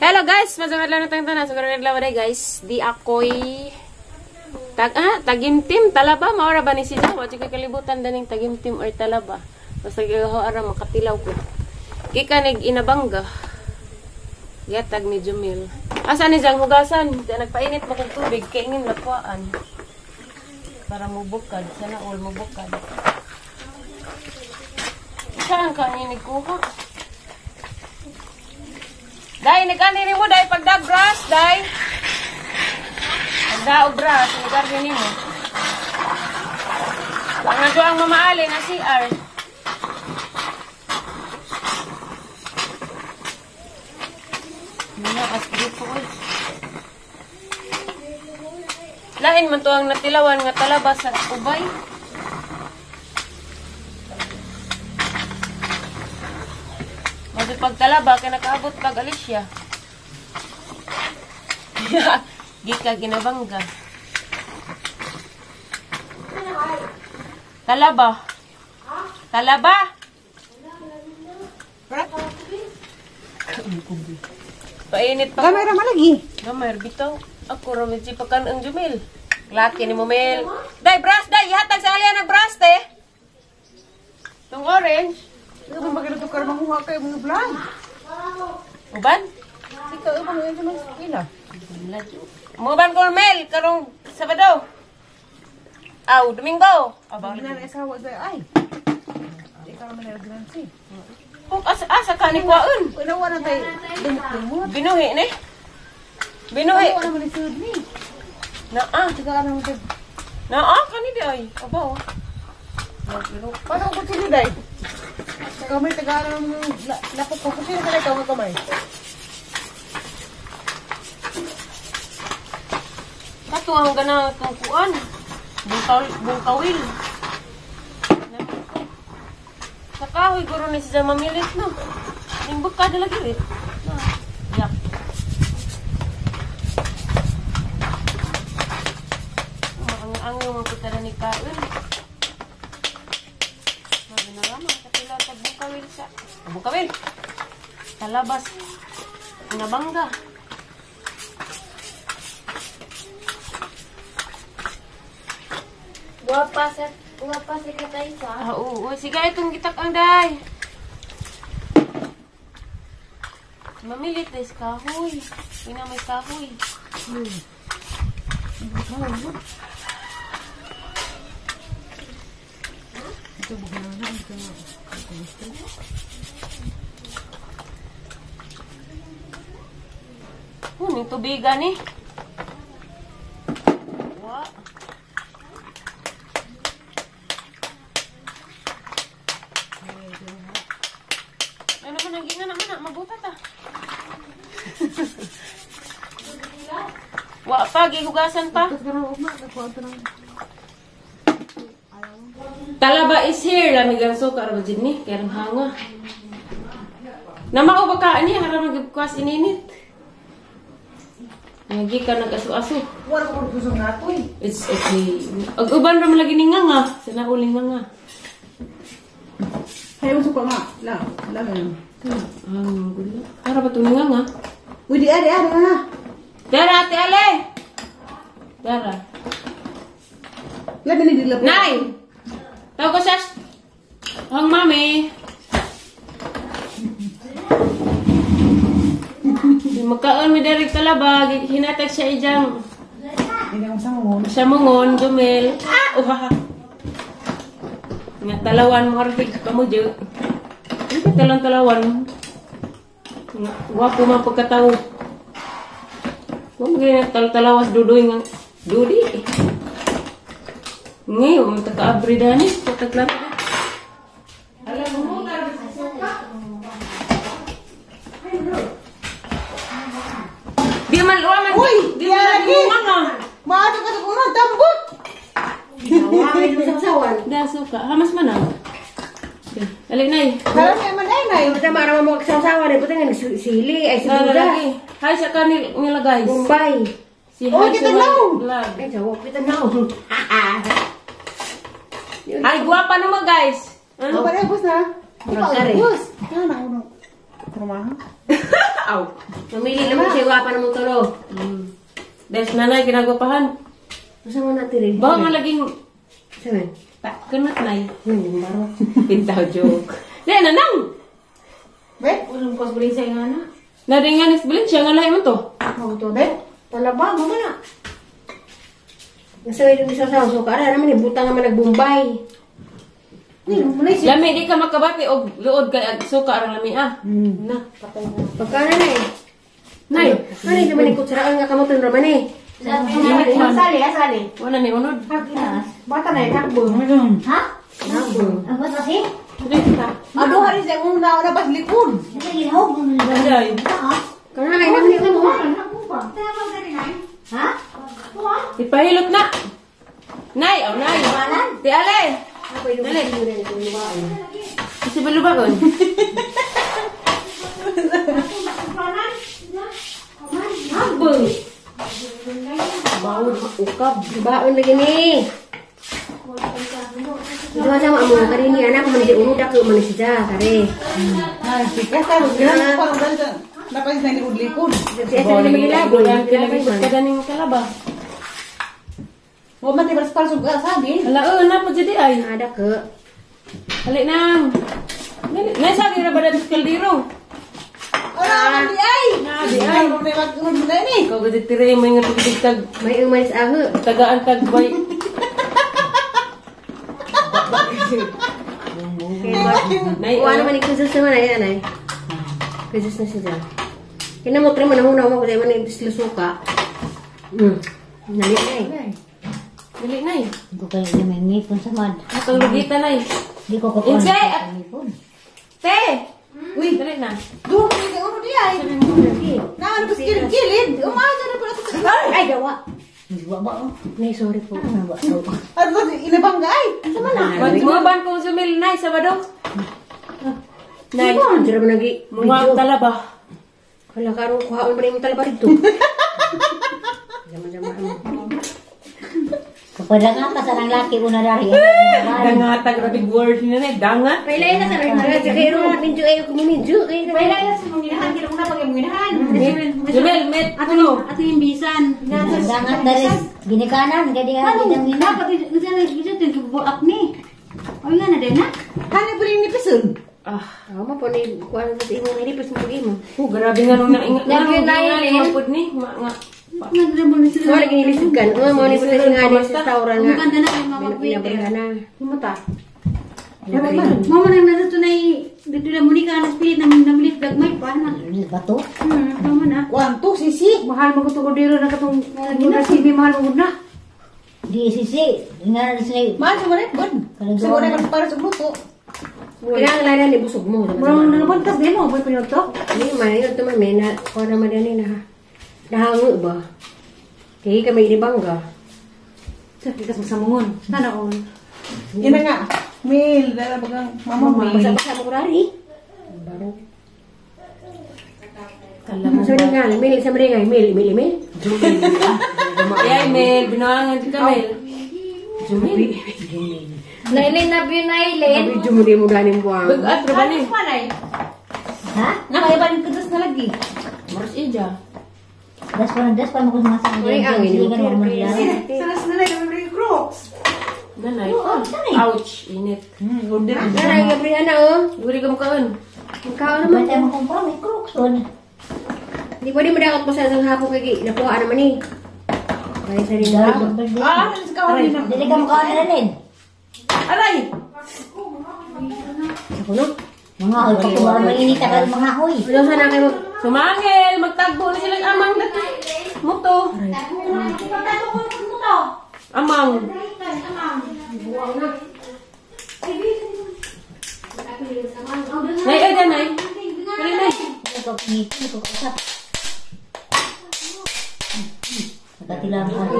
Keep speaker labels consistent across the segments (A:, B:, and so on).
A: Hello guys, masamad lang natang tanan. So karon adlaw day guys, di ako'y tagimtim talaba maora ba ni sila? Wa jud kalibutan daning tagimtim or talaba. Basta gigaho ara makatilaw ko. Gikan nig inabangga. Giatag ni Jumil. Asa ni jang hugasan? Di nagpainit mo kog tubig kay ingin lakwaan. Para mubukad, sana all mubukad. Saan ka ni nagkuha? Day, nag-ani mo, day, pagdag-brush, day. Pagdaog-brush, nag-arni mo. Ang nga ang mamaali na CR. Mga as grupo. Lain man to ang natilawan nga talaba sa ubay. Madu pagtalaba kay nakaabot pag Alicia. Gika ginabangga. Talaba. Talaba. Painit pa.
B: Gamay ra malagi.
A: Gamay bitaw. Ako ra medyo pakan ang Jumil. Laki ni mo Mel. Day brush day, ihatag sa alien ang brush te. Tong orange.
B: Ikaw ba magluto ka manguha kay mga vlog?
A: Uban?
B: Ikaw ba mga mga pila?
A: Muban ko Mel karong Sabado. Aw, Domingo. Aba,
B: Wala na asawa day ay. Ikaw man na gransi.
A: Kung asa asa ka ni kwaon.
B: Wala wala tay dumot-dumot.
A: Binuhi ni. Binuhi.
B: Wala man ni sud ni.
A: Naa.
B: Tagaan mo tag.
A: Naa kani di ay. Aba oh.
B: Paano ko sino day? Kamay tagaan mo lapok ko sino ka ikaw nga kamay.
A: Kato ang gana itong kuan. Bungkawil. Sa kahoy guro ni siya mamilit no. Ning buka na lagi rit. Yak. Ang mga putara ni kaon. Mabinarama katila tag bungkawil sa. Bungkawil. Talabas. Nabangga.
C: Wapa sa katay sa.
A: Ah, oo. Sige, itong gitak ang day. Mamilit des kahoy. Pina may kahoy.
B: Ito bugana na ito.
A: Ning tubigan ni. Wa. Ano man ang gina naman na mabuta ta. Wa pa gihugasan pa. Talaba is here lamig ang suka ra jud ni kay hanga. Namao ba ka ani hara magbukas ininit. Lagi ka nag-aso-aso.
B: Wala ko gusto nga to eh.
A: It's okay. Ag uban ra man lagi ni nga. Sana uling nga.
B: Hayo suka nga. La, la man.
A: Ang gulo. Ara ba tong nga?
B: Uy, di ari ari na.
A: Tara, ate Ale. Tara.
B: Labi ni dila.
A: Nay. Tawag ko siya. Ang mami. Magkaon mi direk talaba, hinatag siya ijang.
B: Hindi ko sa
A: Siya mongon, Jumel. Ah, uhaha. Nga talawan mo arhig ka mo jud. Hindi talang talawan. Nga wapo man pagkatawo. Wa mo gani talawas dudoy nga dudi. Ngayon, man taka-abri dani, pataglan. Alam mo sa suka. Di man wa man.
B: Uy,
A: di man
B: lagi.
A: Mga.
B: Maato ka sa kuno tambot.
A: Da suka. Hamas man ah. Dali nay.
B: Karon may man ay nay.
C: Basta mara mo magsasawa rin, buta nga sili, ay sibuda.
A: Hi sa kanil nila guys.
C: Bombay.
A: Si
B: Oh, kita now.
C: Ay, sawa, kita now.
A: Ay, guwapa naman guys.
B: Ano ba bus na?
C: Murag kare.
B: Bus. Na na uno. Trumaha.
A: Aw.
C: Mamili naman siya gwapa na mong tulo.
A: Des nanay ginagwapahan.
C: Masa mo na tiri?
A: Bawa nga laging
C: Saan?
A: kunot nay.
C: Ano yung baro?
A: Pintaw joke. Di na nang.
B: Be?
D: Ulong ko sa nga na.
A: Naringan is bilin siya nga lahi mo to.
B: Be? Talaba, mama na.
C: Nasa yung isa sa suka ara naman ibutang naman nagbumbay.
A: Lami di ka makabati og luod kay ag suka arang lami ah. Na.
C: Pagkana na eh.
A: Nay.
C: Ano yung naman ikutsaraan nga kamutan raman eh.
D: Sali, sali.
A: Wala ni unod.
B: Bata na ikakbo.
E: Ha? Ang ba't kasi?
B: Ado hari siya una una pas likod.
E: Nagilhog.
A: Ay.
C: Kana ay naman ikaw mo.
E: Ha?
A: Ipahilot na. Nay, aw nay. Ti ale. Dali. Kasi balubagon. Habang. Bawod ukab.
C: Baon lagi ni. Diba sama mo karini anak man di unod ako man siya kare.
B: Ay, sikat ta na parang dali napas na likod likod.
C: Si asa naman nila
A: Lagi kadaning kalaba.
B: Wa man ti baras para suga sabi.
A: Hala na po jadi ay.
C: Ada ke.
A: Hali nang. Nay sa ra ba sa kaldero?
B: Ora man di ay.
A: Na di ay.
B: May magod na ni.
A: Ikaw gud tire mo nga tubig tag
C: May umalis aho.
A: tagaan tag bay. Nay,
C: Kuha naman ikaw sa man ay anay. Kaysa na siya. Kinamot rin man ang una mo kasi man suka. Nali na eh.
A: Dali nay.
E: Hindi ko kayo may ngipon sa mad.
A: Atong lugita nay.
E: Hindi ko kukuha.
A: Insay! Te!
B: Uy,
A: Dali na.
B: duha man ni uno di ay. Na ano pas kilid kilid. Umaja na pala sa.
C: Ay gawa.
E: Ba ba?
C: Nay sorry po.
E: Ano ba?
B: Ano inabangga ay.
A: Mo ban kong sumil nay Sabado. Nay,
C: Jara man nagi.
A: mga talaba.
C: Wala karon kuhaon pa rin mo talaba dito. Jama-jama mo.
E: Kapag nga pa sa nang laki una dari.
A: Dangata grabe word ni nay, dangat.
C: Pailay na sa rin. Kaya ro minjo ay kuminjo kay.
D: Pwede na sa manginahan. Kaya una pag manginahan.
A: Jumel, met puno.
D: Ato yung bisan.
E: Dangat dari ginikanan gadi nga
D: Ano?
E: gidang ina.
D: Dapat isa ito yung buak ni. Ay nga na din na.
B: Hani pud ni pison.
A: Ah,
C: Tama po ni kuan sa imong hilipos mo pag imo.
A: oh, grabe nga nung nainga.
C: Lagi na yun, eh.
A: Pud ni, ma nga.
D: Nagdabol na sila.
C: Mo lagi nilisugan. Oh, mo ni pud nga ni sa restaurant nga.
D: Ang ganda na kay Mama
C: May
D: Peter.
C: pinabrihan na.
D: Kumuta? Mama nang nasa tunay dito na muli ka na spirit na namilit gagmay pa na.
E: Bato.
D: Tama na.
B: Kwanto sisi.
D: Mahal mo ko kordero na katong na simi mahal mo na.
E: Di sisi nga na sila.
B: Mahal sa mga good. Sa mga para sa luto.
C: Kailangan lang ni busog mo.
D: Murang nangabuntas din mo, boy pinurto.
C: Hindi man yun ito man may na kuan naman din na nahango ba. Kaya ka may ibangga.
D: Sa kikas masamungon. Sana all.
B: Ina nga. Mil, dala bagang mama mil.
C: Basa-basa mo kurari. Baro. Sa mga nga, mil sa mga nga, mil, mil, mil.
A: Ay, Mel, binuangan di ka, Mel. Jumel.
D: Nailin na bi nailin.
C: Medyo mo di mo ganing buwang.
A: Bug-at ra ba ni?
E: Ha?
B: Nakaiba ni kudos na lagi.
A: Maros ija.
E: Das pa mo ko sa
C: Ay, ang
E: Sige ka naman nila.
B: Sana sa nanay kami bring Crocs.
A: Nanay. Ouch, init.
B: Order.
C: Naray, gabrihan na oh.
A: Duri ka mukaon.
C: Ikaw naman.
E: Bantay mo kung pa may Crocs on.
C: Hindi pwede mo dapat pa sa isang hapon kay nakuha naman eh. Kaya sa rin na.
B: Ah, sa kawan na.
E: Dili ka mukha na rin.
B: Aray.
C: Ako no?
E: Mga hoy pag mainit ka mga hoy.
C: Ano sana kayo mag...
A: Sumangil, magtagbo na silang amang dati. Muto. Amang. Nay, ay, nay. Kali, nay.
E: Ko ngipin ko usap. Nakatilang ako.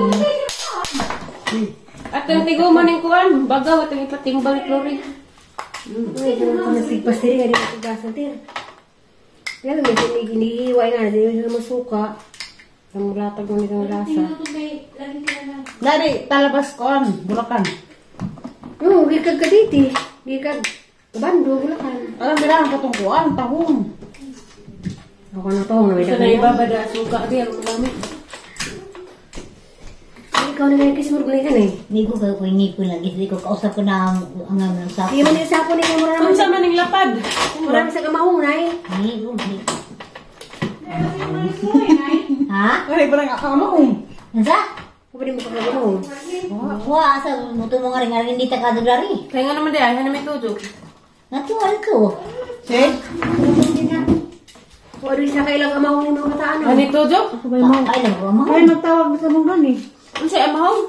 A: At ang tigo man yung kuan, bagaw at ang ipatimbang ni Chloe.
C: Nasigpas diri nga di matugasan tir. Kaya medyo may ginihiway nga, di mo masuka. Ang latag mo nitong lasa.
B: Nari talabas kon, Bulacan.
C: Oo, gikag ka diti. Gikag kabando, Bulacan.
B: Alam nila ang katungkuan, tahong.
C: Ako na to, na may
A: Gusto na ibabada suka di ang marami.
C: Ikaw na ngayon kismurg na yan eh.
E: Hindi ko kayo ngipon lagi. Hindi ko kausap ko na ang ang sapo.
C: Hindi man yung sapo ni mura naman.
A: Unsa man ning lapad?
C: Marami sa kamahong na eh.
E: Hindi ko. Ha?
B: Ay, parang kamahong.
E: Nasa?
C: Pwede mo kakamahong.
E: Wah, asa muto mo nga rin nga hindi ta kadulari.
A: Kaya nga naman di ay hanami tujo.
E: Natural ko.
B: Sige.
C: Wala rin siya kailang amahong ni mga kataan.
A: Ani tujo?
E: Ay, lang ko amahong.
D: Ay, magtawag sa mong nun eh.
A: Unsa amahong?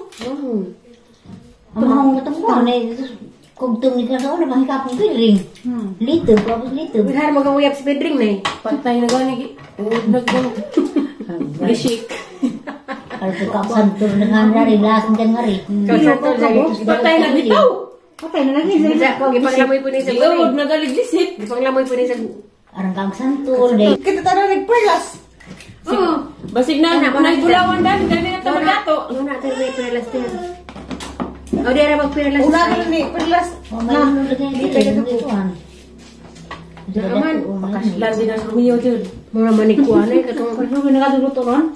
E: Amahong katong ko. Kung tumig ka sa una, mahikapong piring. Lito, tapos lito.
C: Bihar magawayap si Pedring na eh.
A: Patay na gani. Uod na ko. Bishik.
E: Kalau tu kapsan tu dengan hari langsung kan hari.
A: Patay na bitaw.
D: Patay na lagi.
C: Gipanglamoy po ni sa
A: Uod na galiglisik.
C: Gipanglamoy po ni sa
E: Arang kang santul deh.
B: Kita tayo nagperlas.
A: Oo. Basig na nagbulawan dani dani na tamagato.
C: Una tayo may perlas din. O di ara magperlas.
B: Una ka na ni perlas.
E: Oh, may lagi dito.
C: Naman.
A: Pakaslan din ang rumiyo jud.
C: Mura manikuan eh katong
D: Pag mo nakaduluto ron.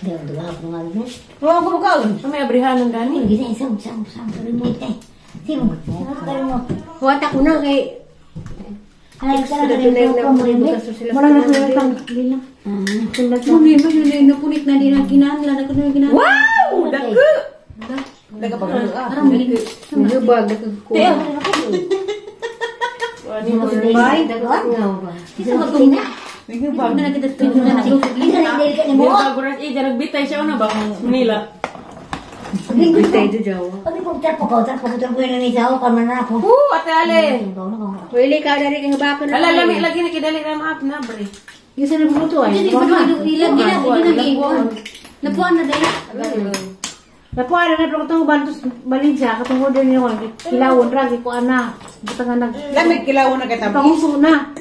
E: Dia untuk apa ngalu?
B: Wala ko bukaon.
A: May abrihanon dani.
E: Lagi saya sam sam sam mo eh. Sino? Mo.
C: Wata ko na kay
E: Ay,
C: Sudah tunay na mo.
D: Mura na sila tang lila. Mumi mo yun napunit na din ang kinahanglan ako na kinahanglan.
A: Wow! Dako!
B: Daga pa ka.
D: Arang bili.
C: Nagubag nagkukuha.
E: Bye.
C: Ngaw ba?
D: Isa magtong
E: na.
B: Nagubag.
D: na kita tuyo na
A: Nagbitay siya una ba? Manila.
C: Bitay do jaw.
E: Abi ko tarpo ko na ni sao kan mana ako.
A: Woo, Ate Ale.
C: Wili ka dari kay habakon na.
A: Ala lami lagi na kidali na maap na bre.
D: Isa na buluto ay. Hindi pa ilag gina gina. Napuan na dai. Napuan na pero katong bantos Valencia katong order niyo kilawon ra ko ana. Butang nga nag
B: Lamig kilawon na kita.
D: Panguso na.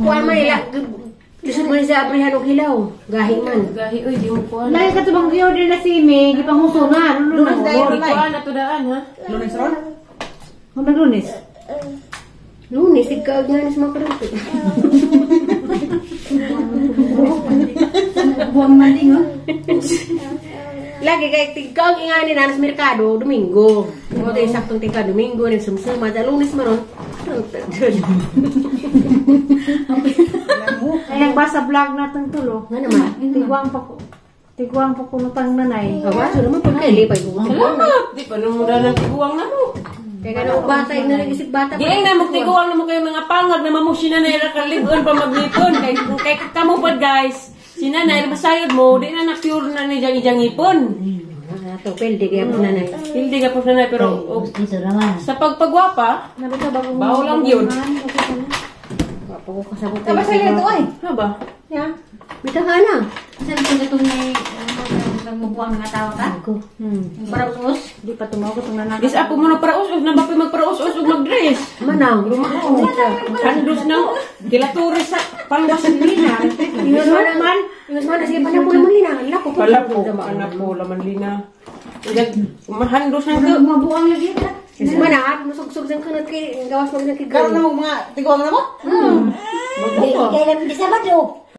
C: Kuan man ila. Lisod man sa abrihan og hilaw. Gahi man.
A: Gahi oy di mo kuan.
D: Lahi ka bang order na si May gipanguso na.
B: Lunes dahil
A: Di kuan na tudaan ha.
B: Lunes ron?
D: Ano Lunes?
C: Lunes ikaw nga ni sa mga karuto.
D: Buwang maling oh.
C: Lagi kay tigkaw ingani na sa merkado Domingo. Mo tayo saktong tingka Domingo ning sumsuma sa Lunes maron.
D: Ay nagbasa vlog natang tulo.
C: Nga naman.
D: Tiguang pa ko nutang nanay.
C: Awa, so naman pagkaili pa ko.
A: Salamat. Di pa nung muda ng tiguang na mo.
C: Kaya ka bata, yung nag-isip bata.
A: Di ay na magtiguang na mo kayo mga pangag na mamushi na naira kalibon pa maglipon. Kay kamo pod guys. Si nanay masayod mo, di na na pure na ni jang ijang ipon.
C: Ato, pwede kaya po nanay.
A: Hindi ka po nanay pero
E: Dito naman.
A: sa pagpagwapa, bawo lang yun.
C: Wapo ko kasabot.
B: Tapos sa ito ay.
A: Ha ba?
B: Ya.
C: Bitaw ka na.
D: Saan ko itong may nagmubuang nga tawa ka? Para us? Di pa tumawag itong nanay.
A: Gis apo mo na para us-us, na ba magpara us-us ug mag-dress?
C: Manang.
A: Handos na kilatures sa palwas lina.
C: Ingas man. Ingas man sige pa na po naman lina. Lako po.
A: Pala po, anak po laman lina. Mahandos na ko.
D: Mabuang lagi ka.
C: Kasi man ah, musugsug sang kanot kay gawas mo sang kay
B: Karon na mo mga tiguang na mo?
E: Kailan di Sabado.